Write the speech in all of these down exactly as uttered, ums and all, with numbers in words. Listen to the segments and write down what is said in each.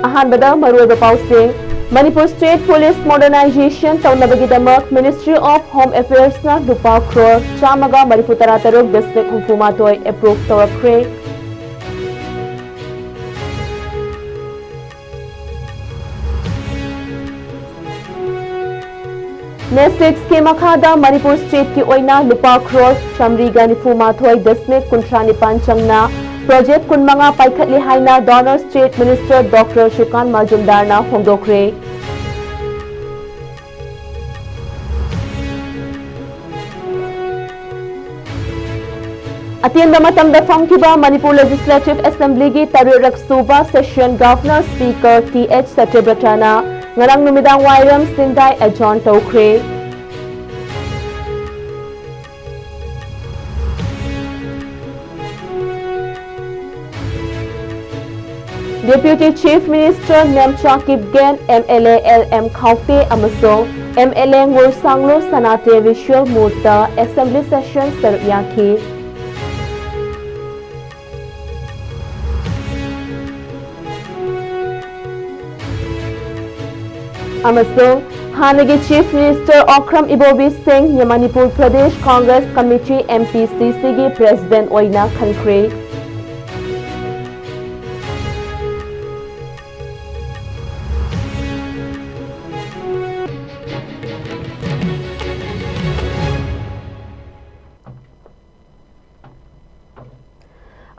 ꯑꯍꯥꯟꯕꯗ ꯃꯔꯨꯑꯣꯏꯕ ꯄꯥꯎꯁꯤꯡ꯫ ꯃꯅꯤꯄꯨꯔ State Police Modernization ꯇꯧꯅꯕꯒꯤꯗꯃꯛ Ministry of Home Affairsꯅ ꯂꯨꯄꯥ ꯀ꯭ꯔꯣꯔ ꯆꯥꯝꯃꯒ ꯃꯔꯤꯐꯨ ꯇꯔꯥ ꯇꯔꯨꯛ ꯗꯁꯃꯤꯛ ꯍꯨꯝꯐꯨ ꯃꯥꯊꯣꯏ approve ꯇꯧꯔꯛꯈ꯭ꯔꯦ꯫ NESICSꯀꯤ ꯃꯈꯥꯗ ꯃꯅꯤꯄꯨꯔ stateꯀꯤ ꯑꯣꯏꯅ ꯂꯨꯄꯥ ꯀ꯭ꯔꯣꯔ ꯆꯥꯃꯔꯤꯒ ꯅꯤꯐꯨ ꯃꯥꯊꯣꯏ ꯗꯁꯃꯤꯛ ꯀꯨꯟꯊ꯭ꯔꯥ ꯅꯤꯄꯥꯟ ꯆꯪꯅ project ꯀꯨꯟꯃꯉꯥ ꯄꯥꯏꯈꯠꯂꯤ ꯍꯥꯏꯅ Donor State Minister Doctor ꯁ꯭ꯔꯤꯀꯥꯟ ꯃꯖꯨꯝꯗꯥꯔꯅ ꯐꯣꯡꯗꯣꯛꯈ꯭ꯔꯦ꯫ ꯑꯇꯦꯟꯕ ꯃꯇꯝꯗ ꯐꯝꯈꯤꯕ ꯃꯅꯤꯄꯨꯔ Legislative Assemblyꯒꯤ ꯇꯔꯦꯠꯔꯛ ꯁꯨꯕ session Governor Speaker T H ꯁꯇ꯭ꯌꯕ꯭ꯔꯇꯅ ꯉꯔꯥꯡ ꯅꯨꯃꯤꯗꯥꯡ ꯋꯥꯏꯔꯝ ꯁꯤꯟꯗꯥꯏ adjourn ꯇꯧꯈ꯭ꯔꯦ꯫ Deputy Chief Minister Nemcha Kipgen, MLA L M Khaute ꯑꯃꯁꯨꯡ MLA ꯉꯨꯔꯁꯥꯡꯂꯨ ꯁꯅꯥꯇꯦ ꯚꯤꯖꯨꯑꯦꯜ ꯃꯣꯗꯇ Assembly session ꯁꯔꯨꯛ ꯌꯥꯈꯤ꯫ ꯑꯃꯁꯨꯡ ꯍꯥꯟꯅꯒꯤ Chief Minister Okram Ibobi Singh Manipur Pradesh Congress Committee, MPCCꯒꯤ President ꯑꯣꯏꯅ ꯈꯟꯈ꯭ꯔꯦ꯫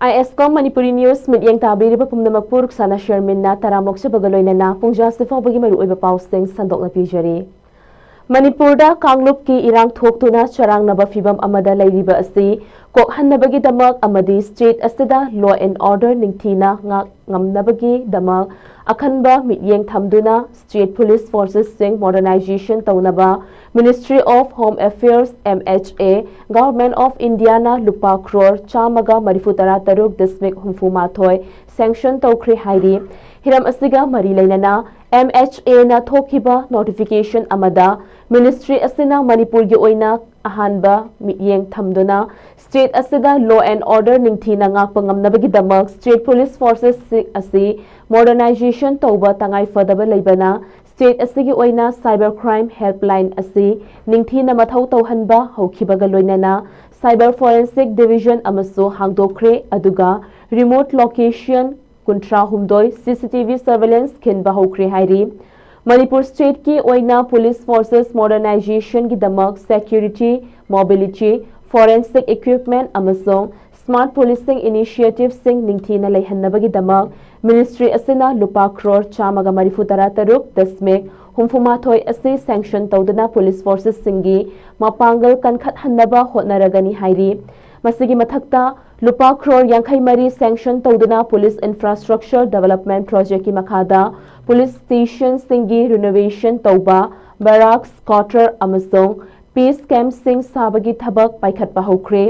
ISCOM Manipuri News ꯃꯤꯠꯌꯦꯡ ꯇꯥꯕꯤꯔꯤꯕ ꯄꯨꯝꯅꯃꯛꯄꯨ ꯔꯨꯛꯁꯥꯅꯥ ꯁꯦꯔꯃꯤꯟꯅ ꯇꯔꯥꯃꯨꯛ ꯁꯨꯕꯒ ꯂꯣꯏꯅꯅ ꯄꯨꯡ ꯖꯥꯁꯤ ꯐꯥꯎꯕꯒꯤ ꯃꯔꯨꯑꯣꯏꯕ ꯄꯥꯎꯁꯤꯡ ꯁꯟꯗꯣꯛꯅ ꯄꯤꯖꯔꯤ꯫ ꯃꯅꯤꯄꯨꯔꯗ ꯀꯥꯡꯂꯨꯞꯀꯤ ꯏꯔꯥꯡ ꯊꯣꯛꯇꯨꯅ ꯆꯔꯥꯡꯅꯕ ꯐꯤꯚꯝ ꯑꯃꯗ ꯂꯩꯔꯤꯕ ꯑꯁꯤ ꯀꯣꯛꯍꯟꯅꯕꯒꯤꯗꯃꯛ ꯑꯃꯗꯤ state ꯑꯁꯤꯗ law and order ꯅꯤꯡꯊꯤꯅ ꯉꯥꯛ ꯉꯝꯅꯕꯒꯤꯗꯃꯛ ꯑꯈꯟꯕ ꯃꯤꯠꯌꯦꯡ ꯊꯝꯗꯨꯅ state police forcesꯁꯤꯡ modernization ꯇꯧꯅꯕ Ministry of Home Affairs, MHA, Government of Indiaꯅ ꯂꯨꯄꯥ ꯀ꯭ꯔꯣꯔ ꯆꯥꯝꯃꯒ ꯃꯔꯤꯐꯨ ꯇꯔꯥ ꯇꯔꯨꯛ ꯗꯁꯃꯤꯛ ꯍꯨꯝꯐꯨ ꯃꯥꯊꯣꯏ sanction ꯇꯧꯈ꯭ꯔꯦ ꯍꯥꯏꯔꯤ꯫ ꯍꯤꯔꯝ ꯑꯁꯤꯒ ꯃꯔꯤ ꯂꯩꯅꯅ MHAꯅ ꯊꯣꯛꯈꯤꯕ notification ꯑꯃꯗ Ministry ꯑꯁꯤꯅ ꯃꯅꯤꯄꯨꯔꯒꯤ ꯑꯣꯏꯅ ꯑꯍꯥꯟꯕ ꯃꯤꯠꯌꯦꯡ ꯊꯝꯗꯨꯅ state ꯑꯁꯤꯗ law and order ꯅꯤꯡꯊꯤꯅ ꯉꯥꯛꯄ ꯉꯝꯅꯕꯒꯤꯗꯃꯛ state police forces ꯑꯁꯤ modernization ꯇꯧꯕ ꯇꯉꯥꯏ ꯐꯗꯕ ꯂꯩꯕꯅ state ꯑꯁꯤꯒꯤ ꯑꯣꯏꯅ cyber crime helpline ꯑꯁꯤ ꯅꯤꯡꯊꯤꯅ ꯃꯊꯧ ꯇꯧꯍꯟꯕ ꯍꯧꯈꯤꯕꯒ ꯂꯣꯏꯅꯅ cyber forensic division ꯑꯃꯁꯨ ꯍꯥꯡꯗꯣꯛꯈ꯭ꯔꯦ, ꯑꯗꯨꯒ remote location ꯀꯨꯟꯊ꯭ꯔꯥ ꯍꯨꯝꯗꯣꯏ CCTV surveillance ꯈꯤꯟꯕ ꯍꯧꯈ꯭ꯔꯦ ꯍꯥꯏꯔꯤ꯫ ꯃꯅꯤꯄꯨꯔ stateꯀꯤ ꯑꯣꯏꯅ police forces modernizationꯒꯤꯗꯃꯛ security, mobility, forensic equipment ꯑꯃꯁꯨꯡ smart policing initiativeꯁꯤꯡ ꯅꯤꯡꯊꯤꯅ ꯂꯩꯍꯟꯅꯕꯒꯤꯗꯃꯛ ministry ꯑꯁꯤꯅ ꯂꯨꯄꯥ ꯀ꯭ꯔꯣꯔ ꯆꯥꯝꯃꯒ ꯃꯔꯤꯐꯨ ꯇꯔꯥ ꯇꯔꯨꯛ ꯗꯁꯃꯤꯛ ꯍꯨꯝꯐꯨ ꯃꯥꯊꯣꯏ ꯑꯁꯤ sanction ꯇꯧꯗꯨꯅ police forcesꯁꯤꯡꯒꯤ ꯃꯄꯥꯡꯒꯜ ꯀꯟꯈꯠꯍꯟꯅꯕ ꯍꯣꯠꯅꯔꯒꯅꯤ ꯍꯥꯏꯔꯤ꯫ ꯃꯁꯤꯒꯤ ꯃꯊꯛꯇ ꯂꯨꯄꯥ ꯀ꯭ꯔꯣꯔ ꯌꯥꯡꯈꯩ ꯃꯔꯤ sanction ꯇꯧꯗꯨꯅ police infrastructure development projectꯀꯤ ꯃꯈꯥꯗ police stationꯁꯤꯡꯒꯤ renovation ꯇꯧꯕ, barracks, quarter ꯑꯃꯁꯨꯡ peace campꯁꯤꯡ ꯁꯥꯕꯒꯤ ꯊꯕꯛ ꯄꯥꯏꯈꯠꯄ ꯍꯧꯈ꯭ꯔꯦ꯫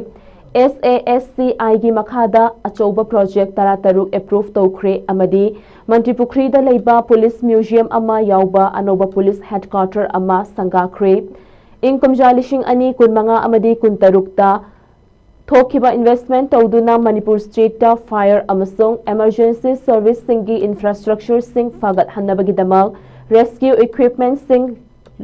SASCIꯒꯤ ꯃꯈꯥꯗ ꯑꯆꯧꯕ project ꯇꯔꯥꯇꯔꯨꯛ approve ꯇꯧꯈ꯭ꯔꯦ ꯑꯃꯗꯤ ꯃꯟꯇ꯭ꯔꯤꯄꯨꯈ꯭ꯔꯤꯗ ꯂꯩꯕ police museum ꯑꯃ ꯌꯥꯎꯕ ꯑꯅꯧꯕ police headquarter ꯑꯃ ꯁꯪꯒꯥꯈ꯭ꯔꯦ꯫ ꯏꯪ ꯀꯨꯝꯖꯥ ꯂꯤꯁꯤꯡ ꯑꯅꯤ ꯀꯨꯟꯃꯉꯥ ꯑꯃꯗꯤ ꯀꯨꯟꯇꯔꯨꯛꯇ ꯊꯣꯛꯈꯤꯕ investment ꯇꯧꯗꯨꯅ ꯃꯅꯤꯄꯨꯔ stateꯇ fire ꯑꯃꯁꯨꯡ emergency serviceꯁꯤꯡꯒꯤ infrastructureꯁꯤꯡ ꯐꯒꯠꯍꯟꯅꯕꯒꯤꯗꯃꯛ rescue equipmentꯁꯤꯡ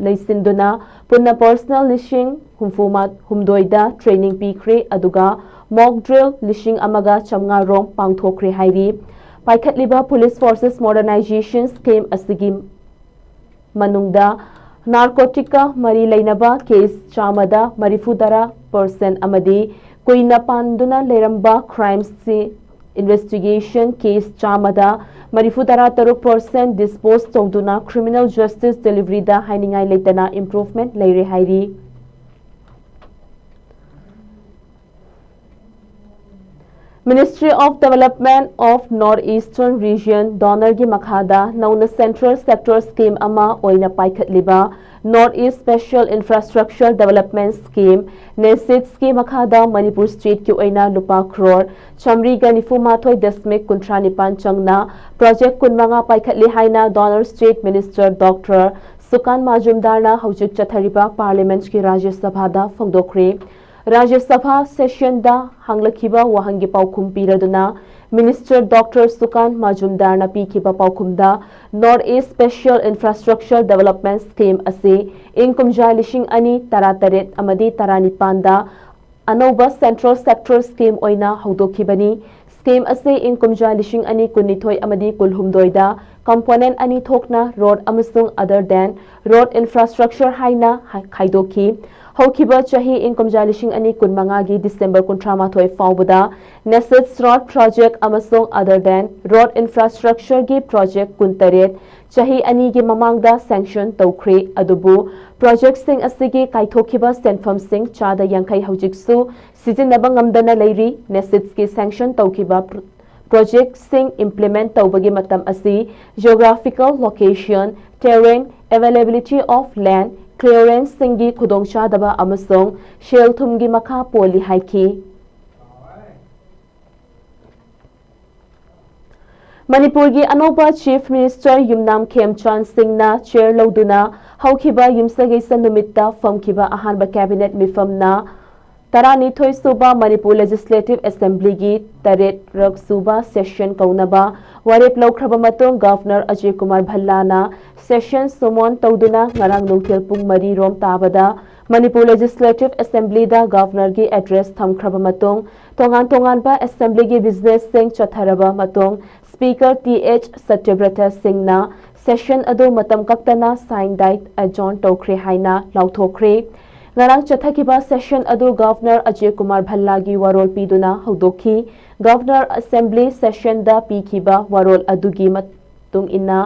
ꯂꯩꯁꯤꯟꯗꯨꯅ ꯄꯨꯟꯅ personnel ꯂꯤꯁꯤꯡ ꯍꯨꯝꯐꯨ ꯍꯨꯝꯗꯣꯏꯗ training ꯄꯤꯈ꯭ꯔꯦ, ꯑꯗꯨꯒ mock drill ꯂꯤꯁꯤꯡ ꯑꯃꯒ ꯆꯥꯝꯃꯉꯥ ꯔꯣꯝ ꯄꯥꯡꯊꯣꯛꯈ꯭ꯔꯦ ꯍꯥꯏꯔꯤ꯫ ꯄꯥꯏꯈꯠꯂꯤꯕ police forces modernization scheme ꯑꯁꯤꯒꯤ ꯃꯅꯨꯡꯗ narcoticꯀ ꯃꯔꯤ ꯂꯩꯅꯕ case ꯆꯥꯝꯃꯗ ꯃꯔꯤꯐꯨ ꯇꯔꯥ percent ꯑꯃꯗꯤ ꯀꯨꯏꯅ ꯄꯥꯟꯗꯨꯅ ꯂꯩꯔꯝꯕ crimesꯁꯤ investigation case ꯆꯥꯝꯃꯗ ꯃꯔꯤꯐꯨ ꯇꯔꯥ ꯇꯔꯨꯛ percent dispose ꯇꯧꯗꯨꯅ criminal justice deliveryꯗ ꯍꯥꯏꯅꯤꯡꯉꯥꯏ ꯂꯩꯇꯅ improvement ꯂꯩꯔꯦ ꯍꯥꯏꯔꯤ꯫ Ministry of Development of North Eastern Region DoNERꯒꯤ ꯃꯈꯥꯗ ꯅꯧꯅ central sector scheme ꯑꯃ ꯑꯣꯏꯅ ꯄꯥꯏꯈꯠꯂꯤꯕ North East Special Infrastructure Development Scheme NESIDSꯀꯤ ꯃꯈꯥꯗ ꯃꯅꯤꯄꯨꯔ stateꯀꯤ ꯑꯣꯏꯅ ꯂꯨꯄꯥ ꯀ꯭ꯔꯣꯔ ꯆꯥꯃꯔꯤꯒ ꯅꯤꯐꯨ ꯃꯥꯊꯣꯏ ꯗꯁꯃꯤꯛ ꯀꯨꯟꯊ꯭ꯔꯥ ꯅꯤꯄꯥꯟ ꯆꯪꯅ project ꯀꯨꯟꯃꯉꯥ ꯄꯥꯏꯈꯠꯂꯤ ꯍꯥꯏꯅ DoNER state minister Doctor ꯁꯨꯀꯥꯟ ꯃꯥꯖꯨꯝꯗꯥꯔꯅ ꯍꯧꯖꯤꯛ ꯆꯠꯊꯔꯤꯕ ꯄꯥꯔꯂꯤꯌꯥꯃꯦꯟꯠꯀꯤ ꯔꯥꯖ꯭ꯌ ꯁꯚꯥꯗ ꯐꯣꯡꯗꯣꯛꯈ꯭ꯔꯦ꯫ ꯔꯥꯖ꯭ꯌ ꯁꯚꯥ ꯁꯦꯁꯟꯗ ꯍꯪꯂꯛꯈꯤꯕ ꯋꯥꯍꯪꯒꯤ ꯄꯥꯎꯈꯨꯝ ꯄꯤꯔꯗꯨꯅ ꯃꯤꯅꯤꯁꯇꯔ ꯗꯣꯛꯇꯔ ꯁꯨꯀꯥꯟ ꯃꯥꯖꯨꯝꯗꯥꯔꯅ ꯄꯤꯈꯤꯕ ꯄꯥꯎꯈꯨꯝꯗ, north east special infrastructure development scheme ꯑꯁꯤ ꯏꯪ ꯀꯨꯝꯖꯥ ꯂꯤꯁꯤꯡ ꯑꯅꯤ ꯇꯔꯥꯇꯔꯦꯠ ꯑꯃꯗꯤ ꯇꯔꯥꯅꯤꯄꯥꯟꯗ ꯑꯅꯧꯕ ꯁꯦꯟꯇ꯭ꯔꯦꯜ ꯁꯦꯛꯇꯔ ꯁ꯭ꯀꯤꯝ ꯑꯣꯏꯅ ꯍꯧꯗꯣꯛꯈꯤꯕꯅꯤ꯫ ꯁ꯭ꯀꯤꯝ ꯑꯁꯤ ꯏꯪ ꯀꯨꯝꯖꯥ ꯂꯤꯁꯤꯡ ꯑꯅꯤ ꯀꯨꯟꯅꯤꯊꯣꯏ ꯑꯃꯗꯤ ꯀꯨꯟꯍꯨꯝꯗꯣꯏꯗ ꯀꯝꯄꯣꯅꯦꯟꯠ ꯑꯅꯤ ꯊꯣꯛꯅ ꯔꯣꯗ ꯑꯃꯁꯨꯡ ꯑꯗꯔ ꯗꯦꯟ ꯔꯣꯗ ꯏꯟꯐ꯭ꯔꯥꯁ꯭ꯇ꯭ꯔꯛꯆꯔ ꯍꯥꯏꯅ ꯍꯥ-, ꯈꯥꯏꯗꯣꯛꯈꯤ꯫ ꯍꯧꯈꯤꯕ ꯆꯍꯤ ꯏꯪ ꯀꯨꯝꯖꯥ ꯂꯤꯁꯤꯡ ꯑꯅꯤ ꯀꯨꯟꯃꯉꯥꯒꯤ ꯗꯤꯁꯦꯝꯕꯔ ꯀꯨꯟꯊ꯭ꯔꯥꯃꯥꯊꯣꯏ ꯐꯥꯎꯕꯗ ꯅꯦꯁꯦꯠꯁ ꯔꯣꯗ ꯄ꯭ꯔꯣꯖꯦꯛ ꯑꯃꯁꯨꯡ ꯑꯗꯔ ꯗꯦꯟ ꯔꯣꯗ ꯏꯟꯐ꯭ꯔꯥꯁ꯭ꯇ꯭ꯔꯛꯆꯔꯒꯤ ꯄ꯭ꯔꯣꯖꯦꯛ ꯀꯨꯟꯇꯔꯦꯠ ꯆꯍꯤ ꯑꯅꯤꯒꯤ ꯃꯃꯥꯡꯗ ꯁꯦꯡꯁꯟ ꯇꯧꯈ꯭ꯔꯦ꯫ ꯑꯗꯨꯕꯨ ꯄ꯭ꯔꯣꯖꯦꯛꯁꯤꯡ ꯑꯁꯤꯒꯤ ꯀꯥꯏꯊꯣꯛꯈꯤꯕ ꯁꯦꯟꯐꯝꯁꯤꯡ ꯆꯥꯗ ꯌꯥꯡꯈꯩ ꯍꯧꯖꯤꯛꯁꯨ ꯁꯤꯖꯤꯟꯅꯕ ꯉꯝꯗꯅ ꯂꯩꯔꯤ꯫ ꯅꯦꯁꯦꯠꯁꯀꯤ ꯁꯦꯡꯁꯟ ꯇꯧꯈꯤꯕ ꯄ꯭ꯔ-, ꯄ꯭ꯔꯣꯖꯦꯛꯁꯤꯡ ꯏꯝꯄ꯭ꯂꯤꯃꯦꯟꯠ ꯇꯧꯕꯒꯤ ꯃꯇꯝ ꯑꯁꯤ ꯖꯤꯑꯣꯒ꯭ꯔꯥꯐꯤꯀꯦꯜ ꯂꯣꯀꯦꯁꯟ, ꯇꯦꯔꯦꯟ ꯑꯦꯚꯦꯂꯦꯕꯤꯂꯤꯇꯤ ꯑꯣꯐ ꯂꯦꯟꯗ, ꯀ꯭ꯂꯤꯌꯥꯔꯦꯟꯁꯁꯤꯡꯒꯤ ꯈꯨꯗꯣꯡꯆꯥꯗꯕ ꯑꯃꯁꯨꯡ ꯁꯦꯜ ꯊꯨꯝꯒꯤ ꯃꯈꯥ ꯄꯣꯜꯂꯤ ꯍꯥꯏꯈꯤ꯫ ꯃꯅꯤꯄꯨꯔꯒꯤ ꯑꯅꯧꯕ ꯆꯤꯐ ꯃꯤꯅꯤꯁꯇꯔ ꯌꯨꯝꯅꯥꯝ ꯈꯦꯝꯆꯥꯟ ꯁꯤꯡꯅ ꯆꯦꯌꯔ ꯂꯧꯗꯨꯅ ꯍꯧꯈꯤꯕ ꯌꯨꯝꯁꯀꯩꯁ ꯅꯨꯃꯤꯠꯇ ꯐꯝꯈꯤꯕ ꯑꯍꯥꯟꯕ ꯀꯦꯕꯤꯅꯦꯠ ꯃꯤꯐꯝꯅ ꯇꯔꯥꯅꯤꯊꯣꯏ ꯁꯨꯕ ꯃꯅꯤꯄꯨꯔ ꯂꯦꯖꯤꯁꯂꯦꯇꯤꯚ ꯑꯦꯁꯦꯝꯕ꯭ꯂꯤꯒꯤ ꯇꯔꯦꯠꯔꯛ ꯁꯨꯕ ꯁꯦꯁꯟ ꯀꯧꯅꯕ ꯋꯥꯔꯦꯞ ꯂꯧꯈ꯭ꯔꯕ ꯃꯇꯨꯡ ꯒꯚꯔꯅꯔ ꯑꯖꯌ ꯀꯨꯃꯥꯔ ꯚꯜꯂꯥꯅ ꯁꯦꯁꯟ ꯁꯨꯃꯣꯟ ꯇꯧꯗꯨꯅ ꯉꯔꯥꯡ ꯅꯨꯡꯊꯤꯜ ꯄꯨꯡ ꯃꯔꯤ ꯔꯣꯝ ꯇꯥꯕꯗ ꯃꯅꯤꯄꯨꯔ ꯂꯦꯖꯤꯁꯂꯦꯇꯤꯚ ꯑꯦꯁꯦꯝꯕ꯭ꯂꯤꯗ ꯒꯚꯔꯅꯔꯒꯤ ꯑꯦꯗ꯭ꯔꯦꯁ ꯊꯝꯈ꯭ꯔꯕ ꯃꯇꯨꯡ ꯇꯣꯉꯥꯟ ꯇꯣꯉꯥꯟꯕ ꯑꯦꯁꯦꯝꯕ꯭ꯂꯤꯒꯤ ꯕꯤꯖꯤꯅꯦꯁꯁꯤꯡ ꯆꯠꯊꯔꯕ ꯃꯇꯨꯡ ꯁ꯭ꯄꯤꯀꯔ ꯇꯤ ꯑꯦꯆ ꯁꯇ꯭ꯌꯕ꯭ꯔꯇ ꯁꯤꯡꯅ ꯁꯦꯁꯟ ꯑꯗꯨ ꯃꯇꯝ ꯀꯛꯇꯅ ꯁꯥꯏꯟ ꯗꯥꯏꯠ ꯑꯦꯖꯣꯔꯟ ꯇꯧꯈ꯭ꯔꯦ ꯍꯥꯏꯅ ꯂꯥꯎꯊꯣꯛꯈ꯭ꯔꯦ꯫ ꯉꯔꯥꯡ ꯆꯠꯊꯈꯤꯕ ꯁꯦꯁꯟ ꯑꯗꯨ ꯒꯚꯔꯅꯔ ꯑꯖꯌ ꯀꯨꯃꯥꯔ ꯚꯜꯂꯥꯒꯤ ꯋꯥꯔꯣꯜ ꯄꯤꯗꯨꯅ ꯍꯧꯗꯣꯛꯈꯤ꯫ ꯒꯚꯔꯅꯔ ꯑꯦꯁꯦꯝꯕ꯭ꯂꯤ ꯁꯦꯁꯟꯗ ꯄꯤꯈꯤꯕ ꯋꯥꯔꯣꯜ ꯑꯗꯨꯒꯤ ꯃꯇꯨꯡ ꯏꯟꯅ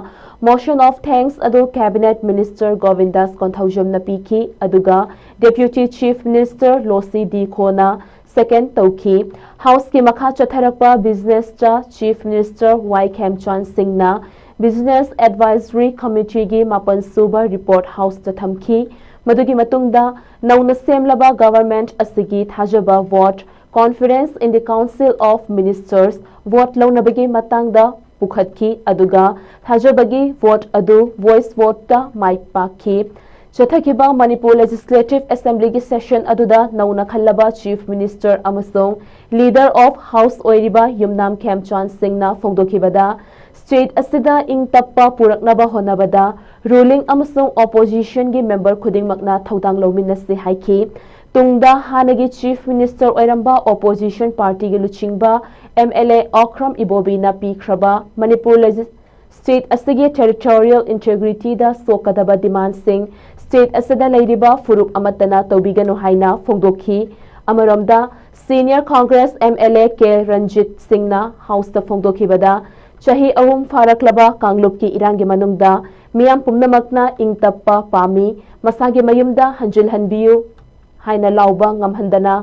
motion of thanks ꯑꯗꯨ ꯀꯦꯕꯤꯅꯦꯠ ꯃꯤꯅꯤꯁꯇꯔ ꯒꯣꯕꯤꯟꯗꯥꯁ ꯀꯣꯟꯊꯧꯖꯝꯅ ꯄꯤꯈꯤ, ꯑꯗꯨꯒ ꯗꯦꯄ꯭ꯌꯨꯇꯤ ꯆꯤꯐ ꯃꯤꯅꯤꯁꯇꯔ ꯂꯣꯁꯤ ꯗꯤ ꯈꯣꯅ ꯁꯦꯀꯦꯟ ꯇꯧꯈꯤ꯫ ꯍꯥꯎꯁꯀꯤ ꯃꯈꯥ ꯆꯠꯊꯔꯛꯄ ꯕꯤꯖꯤꯅꯦꯁꯇ ꯆꯤꯐ ꯃꯤꯅꯤꯁꯇꯔ ꯋꯥꯏ ꯈꯦꯝꯆꯥꯟ ꯁꯤꯡꯅ ꯕꯤꯖꯤꯅꯦꯁ ꯑꯦꯗꯚꯥꯏꯖꯔꯤ ꯀꯃꯤꯇꯤꯒꯤ ꯃꯥꯄꯟ ꯁꯨꯕ ꯔꯤꯄꯣꯔꯠ ꯍꯥꯎꯁꯇ ꯊꯝꯈꯤ꯫ ꯃꯗꯨꯒꯤ ꯃꯇꯨꯡꯗ ꯅꯧꯅ ꯁꯦꯝꯂꯕ ꯒꯚꯔꯟꯃꯦꯟꯠ ꯑꯁꯤꯒꯤ ꯊꯥꯖꯕ vote, confidence in the Council of Ministers vote ꯂꯧꯅꯕꯒꯤ ꯃꯇꯥꯡꯗ ꯄꯨꯈꯠꯈꯤ, ꯑꯗꯨꯒ ꯊꯥꯖꯕꯒꯤ ꯚꯣꯠ ꯑꯗꯨ ꯚꯣꯏꯁ ꯚꯣꯠꯇ ꯃꯥꯏ ꯄꯥꯛꯈꯤ꯫ ꯆꯠꯊꯈꯤꯕ ꯃꯅꯤꯄꯨꯔ ꯂꯦꯖꯤꯁꯂꯦꯇꯤꯚ ꯑꯦꯁꯦꯝꯕ꯭ꯂꯤꯒꯤ ꯁꯦꯁꯟ ꯑꯗꯨꯗ ꯅꯧꯅ ꯈꯜꯂꯕ ꯆꯤꯐ ꯃꯤꯅꯤꯁꯇꯔ ꯑꯃꯁꯨꯡ ꯂꯤꯗꯔ ꯑꯣꯐ ꯍꯥꯎꯁ ꯑꯣꯏꯔꯤꯕ ꯌꯨꯝꯅꯥꯝ ꯈꯦꯝꯆꯥꯟ ꯁꯤꯡꯅ ꯐꯣꯡꯗꯣꯛꯈꯤꯕꯗ, ꯁ꯭ꯇꯦꯠ ꯑꯁꯤꯗ ꯏꯪ ꯇꯞꯄ ꯄꯨꯔꯛꯅꯕ ꯍꯣꯠꯅꯕꯗ ꯔꯨꯂꯤꯡ ꯑꯃꯁꯨꯡ ꯑꯣꯄꯣꯖꯤꯁꯟꯒꯤ ꯃꯦꯝꯕꯔ ꯈꯨꯗꯤꯡꯃꯛꯅ ꯊꯧꯗꯥꯡ ꯂꯧꯃꯤꯟꯅꯁꯤ ꯍꯥꯏꯈꯤ꯫ ꯇꯨꯡꯗ ꯍꯥꯟꯅꯒꯤ ꯆꯤꯐ ꯃꯤꯅꯤꯁꯇꯔ ꯑꯣꯏꯔꯝꯕ ꯑꯣꯄꯣꯖꯤꯁꯟ ꯄꯥꯔꯇꯤꯒꯤ ꯂꯨꯆꯤꯡꯕ ꯑꯦꯝ ꯑꯦꯜ ꯑꯦ ꯑꯣꯀ꯭ꯔꯝ ꯏꯕꯣꯕꯤꯅ ꯄꯤꯈ꯭ꯔꯕ ꯃꯅꯤꯄꯨꯔ ꯂꯦꯖꯤ-, ꯁ꯭ꯇꯦꯠ ꯑꯁꯤꯒꯤ ꯇꯦꯔꯤꯇꯣꯔꯤꯌꯦꯜ ꯏꯟꯇꯦꯒ꯭ꯔꯤꯇꯤꯗ ꯁꯣꯛꯀꯗꯕ ꯗꯤꯃꯥꯟꯁꯤꯡ ꯁ꯭ꯇꯦꯠ ꯑꯁꯤꯗ ꯂꯩꯔꯤꯕ ꯐꯨꯔꯨꯞ ꯑꯃꯠꯇꯅ ꯇꯧꯕꯤꯒꯅꯨ ꯍꯥꯏꯅ ꯐꯣꯡꯗꯣꯛꯈꯤ꯫ ꯑꯃꯔꯣꯝꯗ, senior Congress M L A K Ranjit ꯁꯤꯡꯅ ꯍꯥꯎꯁꯇ ꯐꯣꯡꯗꯣꯛꯈꯤꯕꯗ, ꯆꯍꯤ ꯑꯍꯨꯝ ꯐꯥꯔꯛꯂꯕ ꯀꯥꯡꯂꯨꯞꯀꯤ ꯏꯔꯥꯡꯒꯤ ꯃꯅꯨꯡꯗ ꯃꯤꯌꯥꯝ ꯄꯨꯝꯅꯃꯛꯅ ꯏꯪ ꯇꯞꯄ ꯄꯥꯝꯃꯤ, ꯃꯁꯥꯒꯤ ꯃꯌꯨꯝꯗ ꯍꯟꯖꯤꯜꯍꯟꯕꯤꯌꯨ ꯍꯥꯏꯅ ꯂꯥꯎꯕ ꯉꯝꯍꯟꯗꯅ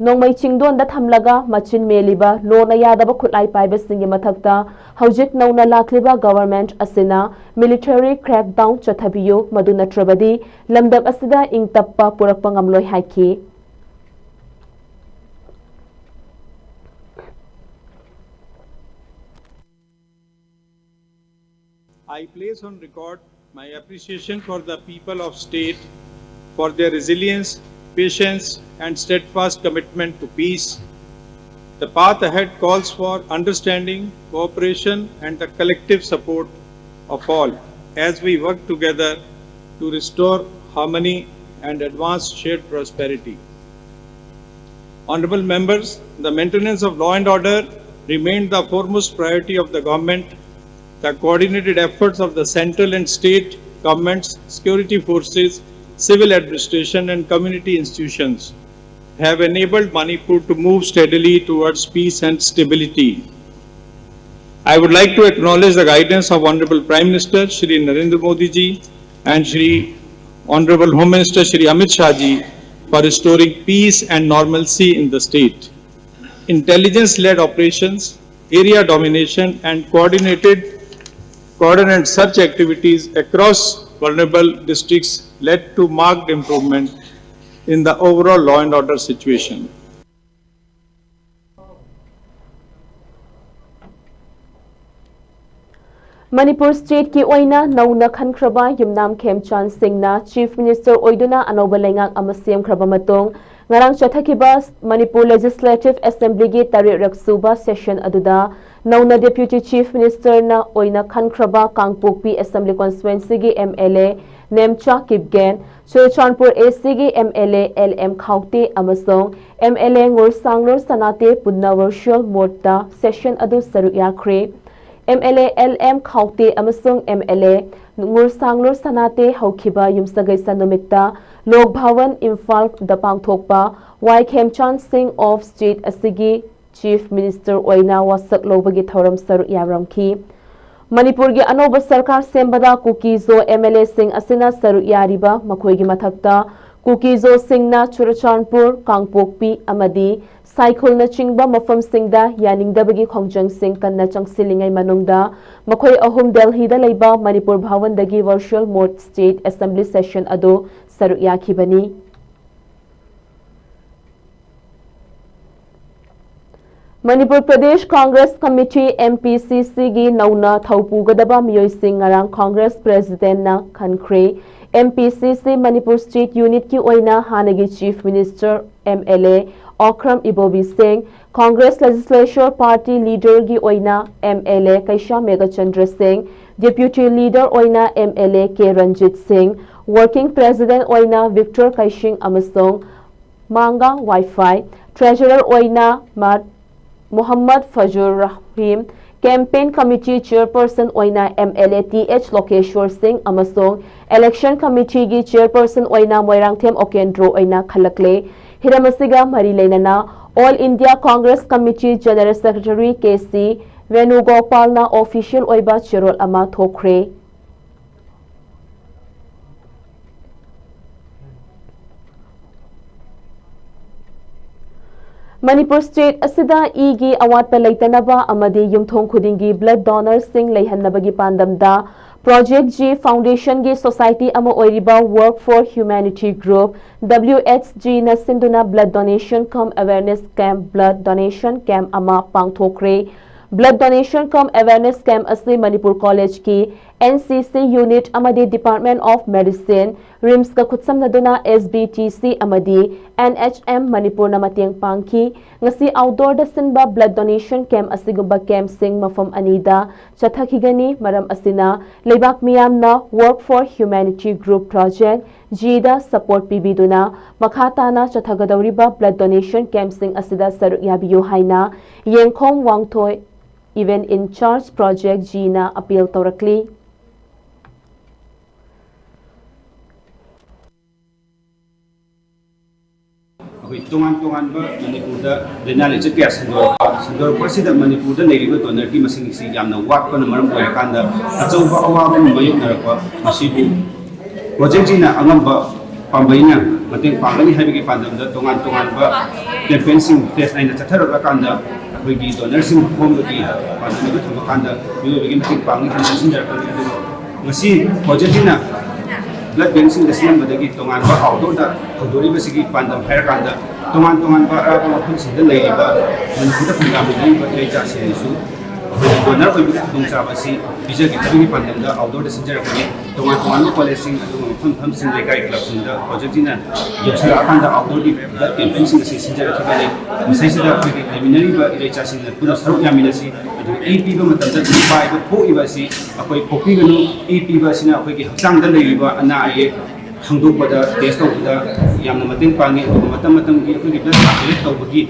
ꯅꯣꯡꯃꯩ ꯆꯤꯡꯗꯣꯟꯗ ꯊꯝꯂꯒ ꯃꯆꯤꯟ ꯃꯦꯜꯂꯤꯕ ꯂꯣꯅ ꯌꯥꯗꯕ ꯈꯨꯠꯂꯥꯏ ꯄꯥꯏꯕꯁꯤꯡꯒꯤ ꯃꯊꯛꯇ ꯍꯧꯖꯤꯛ ꯅꯧꯅ ꯂꯥꯛꯂꯤꯕ ꯒꯚꯔꯟꯃꯦꯟꯠ ꯑꯁꯤꯅ ꯃꯤꯂꯤꯇꯔꯤ ꯀ꯭ꯔꯦꯛꯗꯥꯎꯟ ꯆꯠꯊꯕꯤꯌꯨ, ꯃꯗꯨ ꯅꯠꯇ꯭ꯔꯕꯗꯤ ꯂꯝꯗꯝ ꯑꯁꯤꯗ ꯏꯪ ꯇꯞꯄ ꯄꯨꯔꯛꯄ ꯉꯝꯂꯣꯏ ꯍꯥꯏꯈꯤ꯫ I place on record my appreciation for the people of state for their resilience, patience, and steadfast commitment to peace. The path ahead calls for understanding, cooperation, and the collective support of all as we work together to restore harmony and advance shared prosperity. Honorable members, the maintenance of law and order remained the foremost priority of the government. The coordinated efforts of the central and state governments, security forces, civil administration, and community institutions have enabled Manipur to move steadily towards peace and stability. I would like to acknowledge the guidance of Honorable Prime Minister Shri Narendra Modi ji and Shri Honorable Home Minister Shri Amit Shah ji for restoring peace and normalcy in the state. Intelligence-led operations, area domination, and coordinated coordinated search activities across vulnerable districts led to marked improvement in the overall law and order situation. Manipur ꯁ꯭ꯇꯦꯠꯀꯤ ꯑꯣꯏꯅ ꯅꯧꯅ ꯈꯟꯈ꯭ꯔꯕ ꯌꯨꯝꯅꯥꯝ ꯈꯦꯝꯆꯥꯟ ꯁꯤꯡꯅ chief minister ꯑꯣꯏꯗꯨꯅ ꯑꯅꯧꯕ ꯂꯩꯉꯥꯛ ꯑꯃ ꯁꯦꯝꯈ꯭ꯔꯕ ꯃꯇꯨꯡ, ꯉꯔꯥꯡ ꯆꯠꯊꯈꯤꯕ ꯃꯅꯤꯄꯨꯔ ꯂꯦꯖꯤꯁꯂꯦꯇꯤꯚ ꯑꯦꯁꯦꯝꯕ꯭ꯂꯤꯒꯤ ꯇꯔꯦꯠꯔꯛ ꯁꯨꯕ ꯁꯦꯁꯟ ꯑꯗꯨꯗ ꯅꯧꯅ ꯗꯦꯄ꯭ꯌꯨꯇꯤ ꯆꯤꯐ ꯃꯤꯅꯤꯁꯇꯔꯅ ꯑꯣꯏꯅ ꯈꯟꯈ꯭ꯔꯕ ꯀꯥꯡꯄꯣꯛꯄꯤ ꯑꯦꯁꯦꯝꯕ꯭ꯂꯤ ꯀꯣꯟꯁꯇꯤꯇ꯭ꯋꯦꯟꯁꯤꯒꯤ M L A Nemcha Kipgen, Churachandpur A ꯁꯤꯒꯤ M L A L M Khaute ꯑꯃꯁꯨꯡ ꯑꯦꯝ ꯑꯦꯜ ꯑꯦ ꯉꯨꯔꯁꯥꯡꯂꯨꯔ ꯁꯅꯥꯇꯦ ꯄꯨꯟꯅ ꯚꯔꯆꯨꯑꯦꯜ ꯃꯣꯗꯇ ꯁꯦꯁꯟ ꯑꯗꯨ ꯁꯔꯨꯛ ꯌꯥꯈ꯭ꯔꯦ꯫ M L A L M Khaute ꯑꯃꯁꯨꯡ ꯑꯦꯝ ꯑꯦꯜ ꯑꯦ ꯉꯨꯔꯁꯥꯡꯂꯨꯔ ꯁꯅꯥꯇꯦ ꯍꯧꯈꯤꯕ ꯌꯨꯝꯁꯀꯩꯁ ꯅꯨꯃꯤꯠꯇ ꯂꯣꯛ ꯚꯋꯟ ꯏꯝꯐꯥꯜꯗ ꯄꯥꯡꯊꯣꯛꯄ ꯋꯥꯏ ꯈꯦꯝꯆꯥꯟ ꯁꯤꯡ ꯑꯣꯐ ꯁ꯭ꯇꯦꯠ ꯑꯁꯤꯒꯤ ꯆꯤꯐ ꯃꯤꯅꯤꯁꯇꯔ ꯑꯣꯏꯅ ꯋꯥꯁꯛ ꯂꯧꯕꯒꯤ ꯊꯧꯔꯝ ꯁꯔꯨꯛ ꯌꯥꯔꯝꯈꯤ꯫ ꯃꯅꯤꯄꯨꯔꯒꯤ ꯑꯅꯧꯕ ꯁꯔꯀꯥꯔ ꯁꯦꯝꯕꯗ ꯀꯨꯀꯤ-ꯖꯣ ꯑꯦꯝ ꯑꯦꯜ ꯑꯦꯁꯤꯡ ꯑꯁꯤꯅ ꯁꯔꯨꯛ ꯌꯥꯔꯤꯕ ꯃꯈꯣꯏꯒꯤ ꯃꯊꯛꯇ ꯀꯨꯀꯤ-ꯖꯣꯁꯤꯡꯅ ꯆꯨꯔꯆꯥꯟꯄꯨꯔ, ꯀꯥꯡꯄꯣꯛꯄꯤ ꯑꯃꯗꯤ ꯁꯥꯏꯈꯨꯜꯅꯆꯤꯡꯕ ꯃꯐꯝꯁꯤꯡꯗ ꯌꯥꯅꯤꯡꯗꯕꯒꯤ ꯈꯣꯡꯖꯪꯁꯤꯡ ꯀꯟꯅ ꯆꯪꯁꯤꯜꯂꯤꯉꯩ ꯃꯅꯨꯡꯗ ꯃꯈꯣꯏ ꯑꯍꯨꯝ ꯗꯦꯜꯍꯤꯗ ꯂꯩꯕ ꯃꯅꯤꯄꯨꯔ ꯚꯋꯟꯗꯒꯤ virtual mode state assembly session ꯑꯗꯨ ꯁꯔꯨꯛ ꯌꯥꯈꯤꯕꯅꯤ꯫ Manipur Pradesh Congress committee, M P C ꯁꯤꯒꯤ ꯅꯧꯅ ꯊꯧ ꯄꯨꯒꯗꯕ ꯃꯤꯑꯣꯏꯁꯤꯡ ꯉꯔꯥꯡ ꯀꯪꯒ꯭ꯔꯦꯁ ꯄ꯭ꯔꯦꯁꯤꯗꯦꯟꯠꯅ ꯈꯟꯈ꯭ꯔꯦ꯫ ꯑꯦꯝ ꯄꯤ ꯁꯤ ꯁꯤ ꯃꯅꯤꯄꯨꯔ ꯁ꯭ꯇꯦꯠ ꯌꯨꯅꯤꯠꯀꯤ ꯑꯣꯏꯅ ꯍꯥꯟꯅꯒꯤ chief minister M L A Okram Ibobi Singh, Congress ꯂꯦꯖꯤꯁꯂꯦꯆꯔ party ꯂꯤꯗꯔꯒꯤ ꯑꯣꯏꯅ ꯑꯦꯝ ꯑꯦꯜ ꯑꯦ ꯀꯩꯁꯥ ꯃꯦꯘꯆꯟꯗ꯭ꯔ ꯁꯤꯡ, ꯗꯦꯄ꯭ꯌꯨꯇꯤ ꯂꯤꯗꯔ ꯑꯣꯏꯅ M L A K Ranjit Singh, working president ꯑꯣꯏꯅ ꯚꯤꯛꯇꯔ ꯀꯩꯁꯤꯡ ꯑꯃꯁꯨꯡ ꯃꯥꯡꯒꯥ ꯋꯥꯏꯐꯥꯏ, ꯇ꯭ꯔꯦꯖꯔꯔ ꯑꯣꯏꯅ ꯃꯥ-, Mohammad Fazur Rahim, campaign committee chairperson ꯑꯣꯏꯅ M L A T H Lokeshwar Singh ꯑꯃꯁꯨꯡ ꯏꯂꯦꯛꯁꯟ ꯀꯃꯤꯇꯤꯒꯤ ꯆꯤꯌꯔꯄꯔꯁꯟ ꯑꯣꯏꯅ ꯃꯣꯏꯔꯥꯡꯊꯦꯝ ꯑꯣꯀꯦꯟꯗ꯭ꯔꯣ ꯑꯣꯏꯅ ꯈꯜꯂꯛꯂꯦ꯫ ꯍꯤꯔꯝ ꯑꯁꯤꯒ ꯃꯔꯤ ꯂꯩꯅꯅ all India Congress committee general secretary K C ꯔꯦꯅꯨꯒꯣꯄꯥꯜꯅ ꯑꯣꯐꯤꯁꯤꯌꯦꯜ ꯑꯣꯏꯕ ꯆꯦꯔꯣꯜ ꯑꯃ ꯊꯣꯛꯈ꯭ꯔꯦ꯫ ꯃꯅꯤꯄꯨꯔ ꯁ꯭ꯇꯦꯠ ꯑꯁꯤꯗ ꯏꯒꯤ ꯑꯋꯥꯠꯄ ꯂꯩꯇꯅꯕ ꯑꯃꯗꯤ ꯌꯨꯝꯊꯣꯡ ꯈꯨꯗꯤꯡꯒꯤ ꯕ꯭ꯂꯗ ꯗꯣꯅꯔꯁꯤꯡ ꯂꯩꯍꯟꯅꯕꯒꯤ ꯄꯥꯟꯗꯝꯗ ꯄ꯭ꯔꯣꯖꯦꯛ ꯖꯤ ꯐꯥꯎꯟꯗꯦꯁꯟꯒꯤ ꯁꯣꯁꯥꯏꯇꯤ ꯑꯃ ꯑꯣꯏꯔꯤꯕ work for humanity group, W H ꯖꯤꯅ ꯁꯤꯟꯗꯨꯅ blood donation cum awareness camp, blood donation camp ꯑꯃ ꯄꯥꯡꯊꯣꯛꯈ꯭ꯔꯦ꯫ Blood donation cum awareness camp ꯑꯁꯤ ꯃꯅꯤꯄꯨꯔ ꯀꯣꯂꯦꯖꯀꯤ N C C unit ꯑꯃꯗꯤ Department of Medicine, RIMSꯀ ꯈꯨꯠꯁꯝꯅꯗꯨꯅ S B T C ꯑꯃꯗꯤ N H M ꯃꯅꯤꯄꯨꯔꯅ ꯃꯇꯦꯡ ꯄꯥꯡꯈꯤ꯫ ꯉꯁꯤ outdoorꯗ ꯁꯤꯟꯕ blood donation camp ꯑꯁꯤꯒꯨꯝꯕ campꯁꯤꯡ ꯃꯐꯝ ꯑꯅꯤꯗ ꯆꯠꯊꯈꯤꯒꯅꯤ꯫ ꯃꯔꯝ ꯑꯁꯤꯅ ꯂꯩꯕꯥꯛ ꯃꯤꯌꯥꯝꯅ Work for Humanity Group Project, ꯖꯤꯗ support ꯄꯤꯕꯤꯗꯨꯅ ꯃꯈꯥ ꯇꯥꯅ ꯆꯠꯊꯒꯗꯧꯔꯤꯕ blood donation campꯁꯤꯡ ꯑꯁꯤꯗ ꯁꯔꯨꯛ ꯌꯥꯕꯤꯌꯨ ꯍꯥꯏꯅ ꯌꯦꯡꯈꯣꯝ ꯋꯥꯡꯊꯣꯏ, Event in Charge Project, ꯖꯤꯅ appeal ꯇꯧꯔꯛꯂꯤ꯫ ꯑꯩꯈꯣꯏ ꯇꯣꯉꯥꯟ ꯇꯣꯉꯥꯟꯕ ꯃꯅꯤꯄꯨꯔꯗ ꯂꯥꯏꯅꯥ ꯂꯥꯏꯆꯠ ꯀꯌꯥ ꯁꯟꯗꯣꯔꯛꯄ, ꯁꯟꯗꯣꯔꯛꯄ ꯑꯁꯤꯗ ꯃꯅꯤꯄꯨꯔꯗ ꯂꯩꯔꯤꯕ donorꯒꯤ ꯃꯁꯤꯡ ꯑꯁꯤ ꯌꯥꯝꯅ ꯋꯥꯠꯄꯅ ꯃꯔꯝ ꯑꯣꯏꯔꯀꯥꯟꯗ ꯑꯆꯧꯕ ꯑꯋꯥꯕ ꯑꯃ ꯃꯥꯌꯣꯛꯅꯔꯛꯄ꯫ ꯃꯁꯤꯕꯨ Projectꯁꯤꯅ ꯑꯉꯝꯕ ꯄꯥꯝꯕꯩꯅ ꯃꯇꯦꯡ ꯄꯥꯡꯒꯅꯤ ꯍꯥꯏꯕꯒꯤ ꯄꯥꯟꯗꯝꯗ ꯇꯣꯉꯥꯟ ꯇꯣꯉꯥꯟꯕ campaignꯁꯤꯡ phase ꯅꯥꯏꯅ ꯆꯠꯊꯔꯛꯂꯀꯥꯟꯗ ꯑꯩꯈꯣꯏꯒꯤ donorꯁꯤꯡ ꯈꯣꯝꯕꯒꯤ ꯄꯥꯟꯗꯝ ꯑꯗꯨ ꯊꯝꯃꯀꯥꯟꯗ ꯃꯤꯑꯣꯏꯕꯒꯤ ꯃꯇꯦꯡ ꯄꯥꯡꯅꯤ ꯍꯥꯏꯅ ꯁꯤꯟꯖꯔꯛꯄꯅꯤ꯫ ꯑꯗꯨꯕꯨ ꯉꯁꯤ Projectꯁꯤꯅ blood bankꯁꯤꯡꯗ ꯁꯤꯖꯤꯟꯅꯕꯗꯒꯤ ꯇꯣꯉꯥꯟꯕ outdoorꯗ ꯍꯧꯗꯣꯔꯤꯕꯁꯤꯒꯤ ꯄꯥꯟꯗꯝ ꯍꯥꯏꯔꯀꯥꯟꯗ ꯇꯣꯉꯥꯟ ꯇꯣꯉꯥꯟꯕ ꯑꯔꯥꯞꯄ ꯃꯐꯝꯁꯤꯡꯗ ꯂꯩꯔꯤꯕ ꯃꯅꯤꯄꯨꯔꯗ ꯈꯨꯟꯗꯥꯃꯤꯟꯅꯔꯤꯕ ꯏꯔꯩꯆꯥꯁꯤꯡꯅꯁꯨ ꯑꯩꯈꯣꯏꯒꯤ donorꯒꯤ ꯈꯨꯗꯣꯡꯆꯥꯕ ꯑꯁꯤ ꯄꯤꯖꯒꯦ ꯍꯥꯏꯕꯒꯤ ꯄꯥꯟꯗꯝꯗ outdoorꯗ ꯁꯤꯟꯖꯔꯛꯄꯅꯤ꯫ ꯇꯣꯉꯥꯟ ꯇꯣꯉꯥꯟꯕ collegeꯁꯤꯡ ꯑꯗꯨꯒ ꯃꯐꯝ ꯃꯐꯝꯁꯤꯡ ꯂꯩꯀꯥꯏ clubꯁꯤꯡꯗ Projectꯁꯤꯅ ꯌꯧꯁꯤꯜꯂꯛꯑꯀꯥꯟꯗ outdoorꯒꯤ blood campaignꯁꯤꯡ ꯑꯁꯤ ꯁꯤꯟꯖꯔꯛꯈꯤꯕꯅꯤ꯫ ꯃꯁꯤꯁꯤꯗ ꯑꯩꯈꯣꯏꯒꯤ ꯂꯩꯃꯤꯟꯅꯔꯤꯕ ꯏꯔꯩꯆꯥꯁꯤꯡꯅ ꯄꯨꯟꯅ ꯁꯔꯨꯛ ꯌꯥꯃꯤꯟꯅꯁꯤ꯫ ꯑꯗꯨꯒ ꯏ ꯄꯤꯕ ꯃꯇꯝꯗ ꯏ ꯄꯥꯏꯕ ꯊꯣꯛꯏꯕ ꯑꯁꯤ ꯑꯩꯈꯣꯏ ꯄꯣꯛꯄꯤꯒꯅꯨ꯫ ꯏ ꯄꯤꯕ ꯑꯁꯤꯅ ꯑꯩꯈꯣꯏꯒꯤ ꯍꯛꯆꯥꯡꯗ ꯂꯩꯔꯤꯕ ꯑꯅꯥ ꯑꯌꯦꯛ ꯈꯪꯗꯣꯛꯄꯗ, test ꯇꯧꯕꯗ ꯌꯥꯝꯅ ꯃꯇꯦꯡ ꯄꯥꯡꯉꯤ꯫ ꯑꯗꯨꯒ ꯃꯇꯝ ꯃꯇꯝꯒꯤ ꯑꯩꯈꯣꯏꯒꯤ blood circulate ꯇꯧꯕꯒꯤ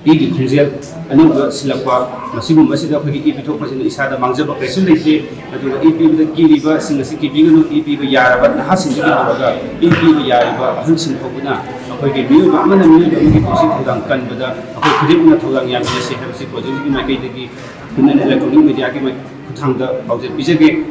ꯏꯒꯤ ꯈꯣꯡꯖꯦꯜ ꯑꯅꯧꯕ ꯁꯤꯜꯂꯛꯄ, ꯃꯁꯤꯒꯨꯝꯕꯁꯤꯗ ꯑꯩꯈꯣꯏꯒꯤ ꯏ ꯄꯤꯊꯣꯛꯄꯁꯤꯅ ꯏꯁꯥꯗ ꯃꯥꯡꯖꯕ ꯀꯩꯁꯨ ꯂꯩꯇꯦ꯫ ꯑꯗꯨꯒ ꯏ ꯄꯤꯕꯗ ꯀꯤꯔꯤꯕꯁꯤꯡ ꯑꯁꯤ ꯀꯤꯕꯤꯒꯅꯨ꯫ ꯏ ꯄꯤꯕ ꯌꯥꯔꯕ ꯅꯍꯥꯁꯤꯡꯗꯒꯤ ꯍꯧꯔꯒ ꯏ ꯄꯤꯕ ꯌꯥꯔꯤꯕ ꯑꯍꯜꯁꯤꯡ ꯐꯥꯎꯕꯅ ꯑꯩꯈꯣꯏꯒꯤ ꯃꯤꯑꯣꯏꯕ ꯑꯃꯅ ꯃꯤꯑꯣꯏꯕ ꯑꯃꯒꯤ ꯄꯨꯟꯁꯤ ꯊꯧꯗꯥꯡ ꯀꯟꯕꯗ ꯑꯩꯈꯣꯏ ꯈꯨꯗꯤꯡꯃꯛꯅ ꯊꯧꯗꯥꯡ ꯌꯥꯃꯤꯟꯅꯁꯤ ꯍꯥꯏꯕꯁꯤ Projectꯀꯤ ꯃꯥꯏꯀꯩꯗꯒꯤ Women Electronic Mediaꯒꯤ ꯈꯨꯠꯊꯥꯡꯗ ꯄꯥꯎꯖꯦꯜ ꯄꯤꯖꯒꯦ꯫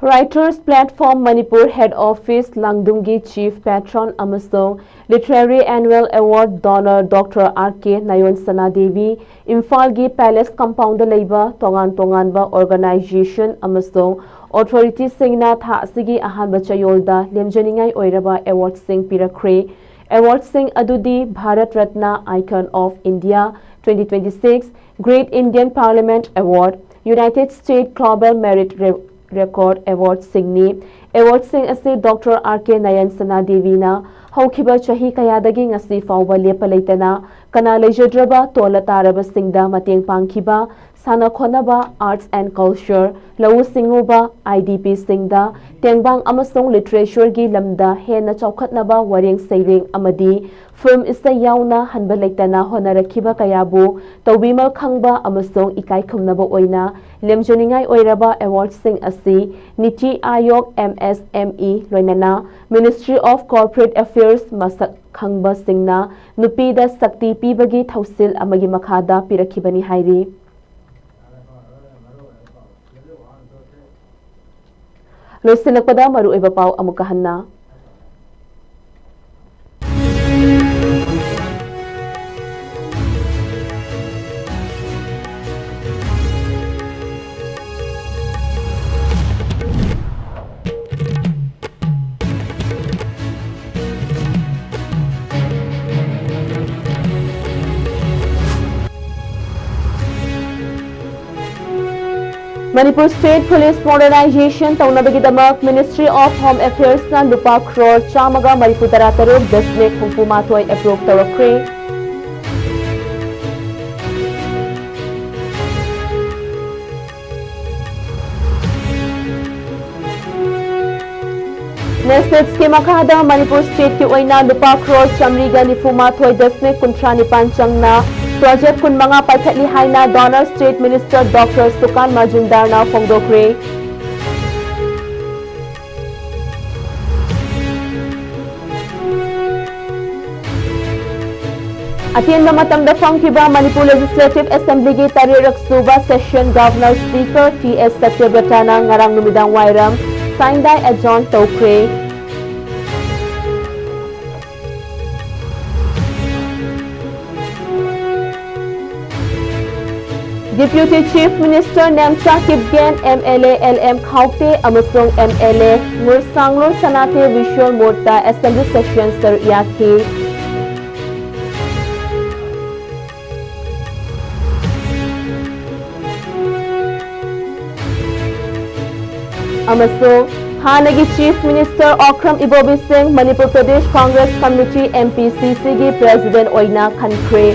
Writers Platform Manipur Head Office ꯂꯥꯡꯗꯨꯝꯒꯤ Chief Patron ꯑꯃꯁꯨꯡ Literary Annual Award Donor Doctor R K ꯅꯌꯣꯟ ꯁꯅꯥꯗꯦꯕꯤ, ꯏꯝꯐꯥꯜꯒꯤ Palace Compoundꯗ ꯂꯩꯕ ꯇꯣꯉꯥꯟ ꯇꯣꯉꯥꯟꯕ organization ꯑꯃꯁꯨꯡ authorityꯁꯤꯡꯅ ꯊꯥ ꯑꯁꯤꯒꯤ ꯑꯍꯥꯟꯕ ꯆꯌꯣꯜꯗ ꯂꯦꯝꯖꯅꯤꯡꯉꯥꯏ ꯑꯣꯏꯔꯕ awardꯁꯤꯡ ꯄꯤꯔꯛꯈ꯭ꯔꯦ꯫ Awardꯁꯤꯡ ꯑꯗꯨꯗꯤ Bharat Ratna Icon of India twenty twenty-six, Great Indian Parliament Award, United States Global Merit Re-, Record Awardꯁꯤꯡꯅꯤ꯫ Awardꯁꯤꯡ ꯑꯁꯤ Doctor R K ꯅꯌꯟ ꯁꯅꯥꯗꯦꯕꯤꯅ ꯍꯧꯈꯤꯕ ꯆꯍꯤ ꯀꯌꯥꯗꯒꯤ ꯉꯁꯤ ꯐꯥꯎꯕ ꯂꯦꯞꯄ ꯂꯩꯇꯅ ꯀꯅꯥ ꯂꯩꯖꯗ꯭ꯔꯕ ꯇꯣꯜꯂ ꯇꯥꯔꯕꯁꯤꯡꯗ ꯃꯇꯦꯡ ꯄꯥꯡꯈꯤꯕ, ꯁꯥꯟꯅ ꯈꯣꯠꯅꯕ, Arts and Culture, ꯂꯧꯎ ꯁꯤꯡꯎꯕ, IDPꯁꯤꯡꯗ ꯇꯦꯡꯕꯥꯡ ꯑꯃꯁꯨꯡ literatureꯒꯤ ꯂꯝꯗ ꯍꯦꯟꯅ ꯆꯥꯎꯈꯠꯅꯕ ꯋꯥꯔꯦꯡ ꯁꯩꯔꯦꯡ ꯑꯃꯗꯤ film ꯏꯁꯩ ꯌꯥꯎꯅ ꯍꯟꯕ ꯂꯩꯇꯅ ꯍꯣꯠꯅꯔꯛꯈꯤꯕ ꯀꯌꯥꯕꯨ ꯇꯧꯕꯤꯃꯜ ꯈꯪꯕ ꯑꯃꯁꯨꯡ ꯏꯀꯥꯏ ꯈꯨꯝꯅꯕ ꯑꯣꯏꯅ ꯂꯦꯝꯖꯅꯤꯡꯉꯥꯏ ꯑꯣꯏꯔꯕ awardꯁꯤꯡ ꯑꯁꯤ NITI Aayog, MSME, ꯂꯣꯏꯅꯅ Ministry of Corporate Affairs ꯃꯁꯛ ꯈꯪꯕꯁꯤꯡꯅ ꯅꯨꯄꯤꯗ ꯁꯛꯇꯤ ꯄꯤꯕꯒꯤ ꯊꯧꯁꯤꯜ ꯑꯃꯒꯤ ꯃꯈꯥꯗ ꯄꯤꯔꯛꯈꯤꯕꯅꯤ ꯍꯥꯏꯔꯤ꯫ ꯂꯣꯏꯁꯤꯜꯂꯛꯄꯗ ꯃꯔꯨꯑꯣꯏꯕ ꯄꯥꯎ ꯑꯃꯨꯛꯀ ꯍꯟꯅ꯫ Manipur State Police Modernization ꯇꯧꯅꯕꯒꯤꯗꯃꯛ Ministry of Home Affairsꯅ ꯂꯨꯄꯥ ꯀ꯭ꯔꯣꯔ ꯆꯥꯝꯃꯒ ꯃꯔꯤꯐꯨ ꯇꯔꯥ ꯇꯔꯨꯛ ꯗꯁꯃꯤꯛ ꯍꯨꯝꯐꯨ ꯃꯥꯊꯣꯏ approve ꯇꯧꯔꯛꯈ꯭ꯔꯦ꯫ NESTEDSꯀꯤ ꯃꯈꯥꯗ ꯃꯅꯤꯄꯨꯔ stateꯀꯤ ꯑꯣꯏꯅ ꯂꯨꯄꯥ ꯀ꯭ꯔꯣꯔ ꯆꯥꯃꯔꯤꯒ ꯅꯤꯐꯨ ꯃꯥꯊꯣꯏ ꯗꯁꯃꯤꯛ ꯀꯨꯟꯊ꯭ꯔꯥ ꯅꯤꯄꯥꯟ ꯆꯪꯅ project ꯀꯨꯟꯃꯉꯥ ꯄꯥꯏꯈꯠꯂꯤ ꯍꯥꯏꯅ Donor State Minister Doctor ꯁꯨꯀꯥꯟ ꯃꯖꯨꯝꯗꯥꯔꯅ ꯐꯣꯡꯗꯣꯛꯈ꯭ꯔꯦ꯫ ꯑꯇꯦꯟꯕ ꯃꯇꯝꯗ ꯐꯝꯈꯤꯕ ꯃꯅꯤꯄꯨꯔ ꯂꯦꯖꯤꯁꯂꯦꯇꯤꯚ ꯑꯦꯁꯦꯝꯕ꯭ꯂꯤꯒꯤ ꯇꯔꯦꯠꯔꯛ ꯁꯨꯕ session governor speaker T S ꯁꯇ꯭ꯌꯕ꯭ꯔꯇꯥꯅ ꯉꯔꯥꯡ ꯅꯨꯃꯤꯗꯥꯡ ꯋꯥꯏꯔꯝ ꯁꯥꯏꯟꯗꯥꯏ ꯑꯦꯖꯣꯔꯟ ꯇꯧꯈ꯭ꯔꯦ꯫ Deputy Chief Minister Nemcha Kipgen, M L A L M Khaute ꯑꯃꯁꯨꯡ M L A Mursanglon Sanate ꯕꯤꯁ꯭ꯋꯔ ꯃꯣꯔꯆꯥ ꯑꯦꯁꯦꯝꯕ꯭ꯂꯤ ꯁꯦꯁꯟ ꯁꯔꯨꯛ ꯌꯥꯈꯤ꯫ ꯑꯃꯁꯨꯡ ꯍꯥꯟꯅꯒꯤ Chief Minister Okram Ibobi Singh Manipur Pradesh Congress committee, M P C C, ꯒꯤ ꯄ꯭ꯔꯦꯁꯤꯗꯦꯟꯠ ꯑꯣꯏꯅ ꯈꯟꯈ꯭ꯔꯦ꯫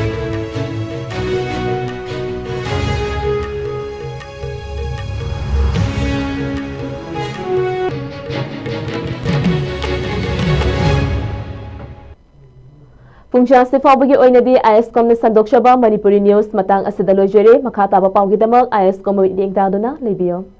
ꯄꯨꯡ ꯑꯁꯤ ꯐꯥꯎꯕꯒꯤ ꯑꯣꯏꯅꯗꯤ ISCOM ꯅ ꯁꯟꯗꯣꯛꯆꯕ ꯃꯅꯤꯄꯨꯔꯤ news ꯃꯇꯥꯡ ꯑꯁꯤꯗ ꯂꯣꯏꯖꯔꯦ꯫ ꯃꯈꯥ ꯇꯥꯕ ꯄꯥꯎꯒꯤꯗꯃꯛ ISCOM ꯕꯨ ꯃꯤꯠꯌꯦꯡ ꯇꯥꯗꯨꯅ ꯂꯩꯕꯤꯌꯨ꯫